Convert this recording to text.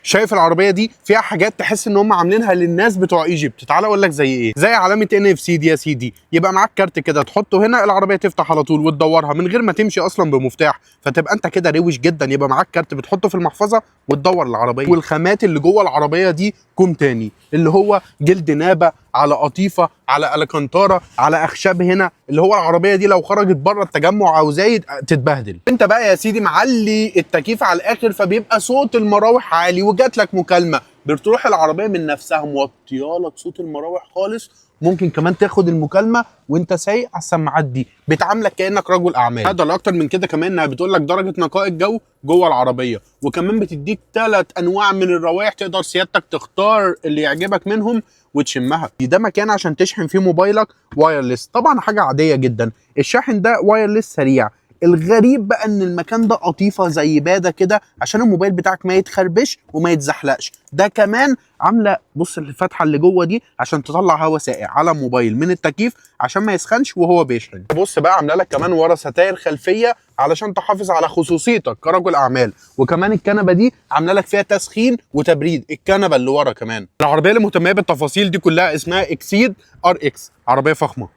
شايف العربية دي فيها حاجات تحس ان هم عاملينها للناس بتوع Egypt. تعال اقول لك زي ايه، زي علامة NFC دي يا سيدي. يبقى معاك كارت كده تحطه هنا، العربية تفتح على طول وتدورها من غير ما تمشي اصلا بمفتاح، فتبقى انت كده روش جدا. يبقى معاك كارت بتحطه في المحفظة وتدور العربية. والخامات اللي جوه العربية دي كوم تاني، اللي هو جلد نابه على قطيفة على الكانتارا على اخشاب هنا، اللي هو العربية دي لو خرجت بره التجمع او زايد تتبهدل. انت بقى يا سيدي معلي التكييف على الاخر، فبيبقى صوت المراوح عالي، وجات لك مكالمة بتروح العربية من نفسها موطيه لك صوت المراوح خالص. ممكن كمان تاخد المكالمة وانت سايق على السماعات دي، بتعاملك كانك رجل اعمال. هذا اكتر من كده كمان انها بتقول لك درجه نقاء الجو جوه العربية، وكمان بتديك 3 انواع من الروائح تقدر سيادتك تختار اللي يعجبك منهم وتشمها. ده مكان عشان تشحن فيه موبايلك wireless، طبعا حاجة عادية جدا. الشاحن ده wireless سريع. الغريب بقى ان المكان ده قطيفة زي باده كده عشان الموبايل بتاعك ما يتخربش وما يتزحلقش. ده كمان عامله بص الفتحة اللي جوه دي عشان تطلع هواء ساقع على الموبايل من التكييف عشان ما يسخنش وهو بيشحن. بص بقى عامله لك كمان ورا ستاير خلفية علشان تحافظ على خصوصيتك كرجل اعمال. وكمان الكنبة دي عامله لك فيها تسخين وتبريد، الكنبة اللي ورا كمان. العربية اللي مهتمة بالتفاصيل دي كلها اسمها Exeed RX، عربية فخمة.